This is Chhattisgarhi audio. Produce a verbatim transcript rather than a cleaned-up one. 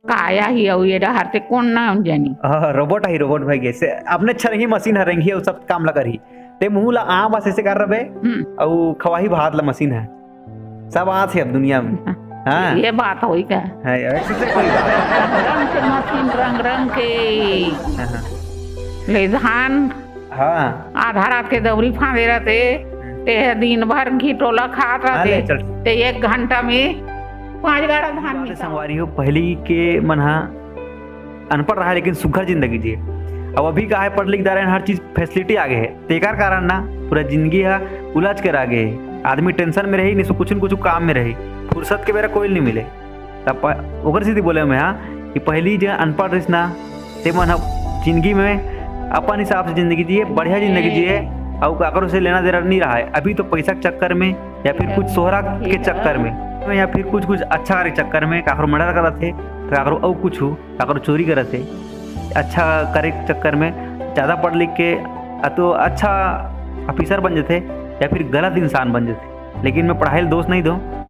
काया ही अउ ये डहर ते कोन ना जानी। हाँ, रोबोट ही, रोबोट भाई, जैसे अपने छरही मशीन हर रेंगी, अउ सब काम ला करही। ते मुँह ला आम बस ऐसे कर रबे, हम्म। अउ खवाही भात ला मशीन है। सब आथे अब दुनिया में। हाँ। ये बात होई का? हाँ, ऐसे से कोई बात। रंग रंग के मशीन, रंग रंग के। हाँ, हाँ। ले धान हाँ। आधा रात के दौरी फांदे रहते, हम्म। ते दिन भर घिटोला खात हाँ, ले, रहते, चल। ते एक घंटा में पाँच गाड़ा धान बात निकाल। संगवारी हो, पहली के मन हा अनपढ़ रहा, लेकिन सुघर जिंदगी जिए। अब अभी का है, पढ़ लिख जा रहे हैं, हर चीज फैसिलिटी आ गए है, तेकर कारण ना पूरा जिंदगी हा उलझ के रह गए है। आदमी टेंशन में रही, नहीं सो कुछ न कुछ काम में रही, फुर्सत के बेरा कोई नहीं मिले। तब प-, ओकर सीधी बोले मैं, हाँ, कि पहली जो अनपढ़ रहिस ना, ते मन ह जिंदगी में अपन हिसाब से जिंदगी जिए, बढ़िया जिंदगी जिए, अउ काकरो से लेना देना नहीं रहा है। अभी तो पैसा के चक्कर में या फिर कुछ सोहरा के चक्कर में या फिर कुछ, कुछ अच्छा करे के चक्कर में काकरो मर्डर करत हे, काकरो अउ कुछ, काकरो चोरी करत हे। अच्छा करे के चक्कर में ज़्यादा पढ़ लिख के या तो अच्छा ऑफिसर बन जथे या फिर गलत इंसान बन जथे। लेकिन मैं पढ़ाई ल दोष नहीं दूँ,